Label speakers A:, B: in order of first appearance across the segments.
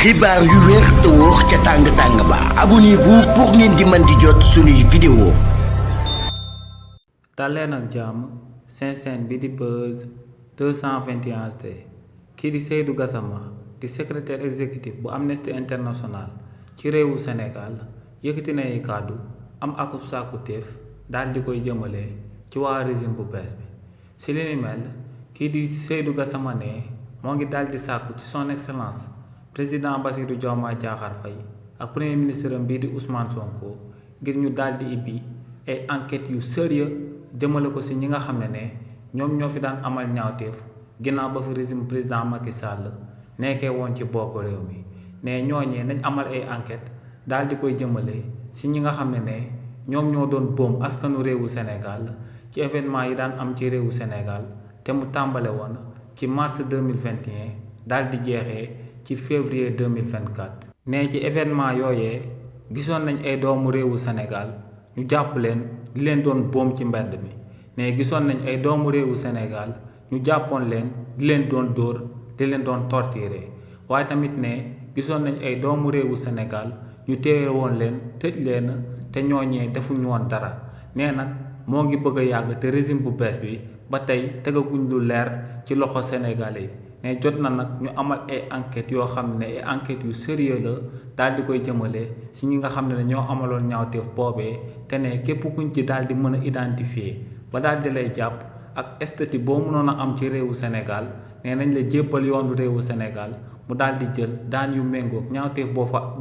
A: xibaar yu wér te wóor ca tàng ba abonnez-vous pour ngeen di mën di jot suñuy vidéo.
B: daleen ak jàmm seen bi di Buzz 221 kii di Seydou Gassama di secrétaire exécutif bu Amnesty International ci réewu Sénégal yëkkati na ay kàddu am akub sàkkuteef daal di koy jëmale ci waa régime bu bees bi si li ni mel kii di Seydou Gassama ne moo ngi daal di sàkku ci son excellence président Bassirou Diomaye Diakhar Faye ak premier ministre am bii di Ousmane Sonko ngir ñu daal di ibbi ay enquêtes yu sérieux jëmale ko si ñi nga xam ne ñoom ñoo fi daan amal ñaawteef ginnaaw ba fi régime président Macky Sall nekkee woon ci bopp réew mi ne ñooñee nañ amal ay enquêtes daal di koy jëmale si ñi nga xam ne ñoom ñoo doon boom askanu réewu Sénégal ci événement yi daan am ci réewu Sénégal te mu tàmbale woon ci mars 2021 daal di jeexee ci février 2024 ne ci événement yooyee gisoon nañ ay doomu réewu Sénégal ñu jàpp leen di leen doon boom ci mbedd mi ne gisoon nañ ay doomu réewu Sénégal ñu jàppoon leen di leen doon dóor di leen doon torturer waaye tamit ne gisoon nañ ay doomu réewu Sénégal ñu téye woon leen tëj leen te ñooñee defuñu woon dara nee nag moo ngi bëgg a yàgg te régime bu bees bi ba tey tegaguñ lu leer ci loxo sénégalais yi ne jot na nag ñu amal ay enquêtes yoo xam ne ay enquêtes yu sérieux la daal di koy jëmale si ñi nga xam ne ñoo amaloon ñaawteef boobee te ne képp kuñ ci daal di mën a identifier ba daal di lay jàpp ak statut boo mënoon a am ci réewu Sénégal nee nañ la jébbal yoonu réewu Sénégal mu daal di jël daan yu méngoog ñaawteef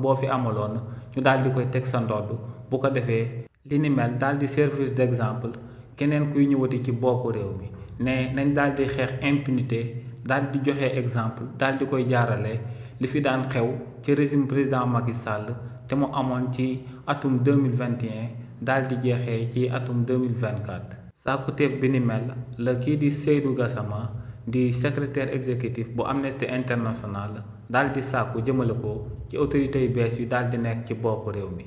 B: boo fi amaloon ñu daal di koy teg sa ndodd bu ko defee li ni mel daal di service d'exemple keneen kuy ñëwati ci boppu réew mi ne nañ daal di xeex impunité daal di joxe exemple daal di koy jaarale li fi daan xew ci régime président Macky Sall te mu amoon ci atum 2021 daal di jeexee ci atum 2024 sàkkuteef bi ni mel la kii di Seydou Gassama di secrétaire exécutif bu Amnesty International daal di sàkku jëmale ko ci autorités yu bees yu daal di nekk ci bopp réew mi.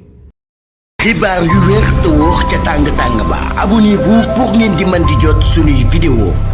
A: xibaar yu wér te wóor ca tàng ba abonnez-vous pour ngeen di mën di jot suñuy vidéo.